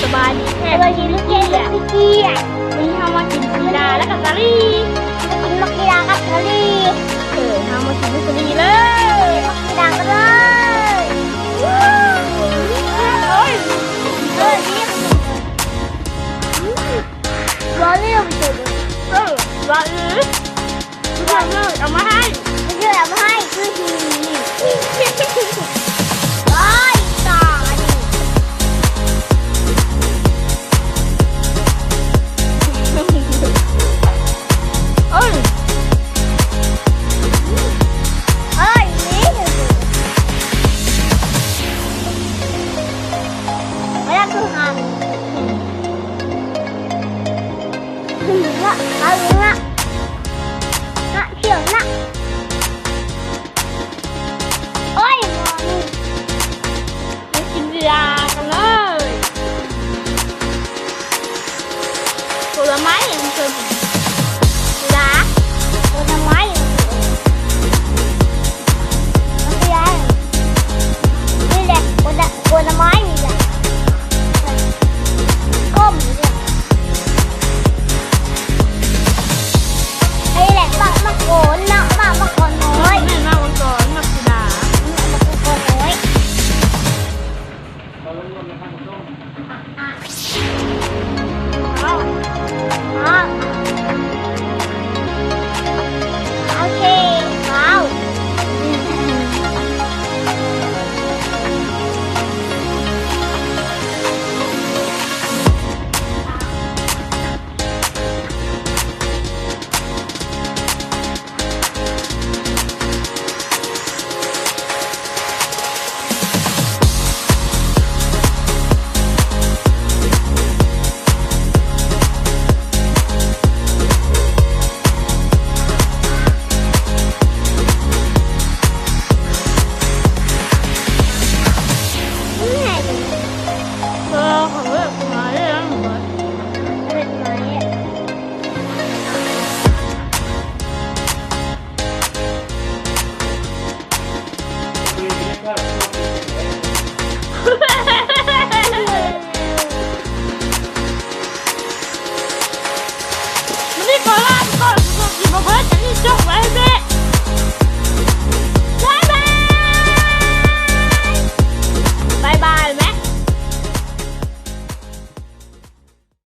ສະບາຍດີແທ້ ສະບາຍດີລູກເກດ ລູກເກດ. ມື້ນີ້ເຮົາມາກິນບັກຊີດາ ແລ້ວກໍສາລີ ມາກິນບັກຊີດາກັບສາລີ. ເອີ ເຮົາມາກິນບັກຊີດາເລີຍ ບັກຊີດາກັນເລີຍ. ໂອ້ຍ ເອີ ນີ້ ອືມ ສາລີ ເອີ ສາລີ. ເອົາມາໃຫ້ ເອົາມາໃຫ້ ໂອ້ຍ ຕາຍ. ໂອ້ຍ ໂອ້ຍ ນີ້ ເວລາຄືຫາ ນະ ເອົານະ ນະ ທ່ຽວນະ. ໂອ້ຍ ມາກິນເບຍກັນເລີຍ ຜົນລະໄມ້ ເປັນເບຍ ຜົນລະໄມ້ ນີ້ແຫຼະ ຜົນລະ ຜົນລະໄມ້ນີ້ແຫຼະ ສົ້ມນີ້ແຫຼະ. ອັນນີ້ແຫຼະ ໝາກ ໝາກໂກນເນາະ ໝາກ ໝາກໂກນນ້ອຍ ແມ່ນ ໝາກມັງກອນ ໝາກສີດາ ໝາກມັງກອນນ້ອຍ.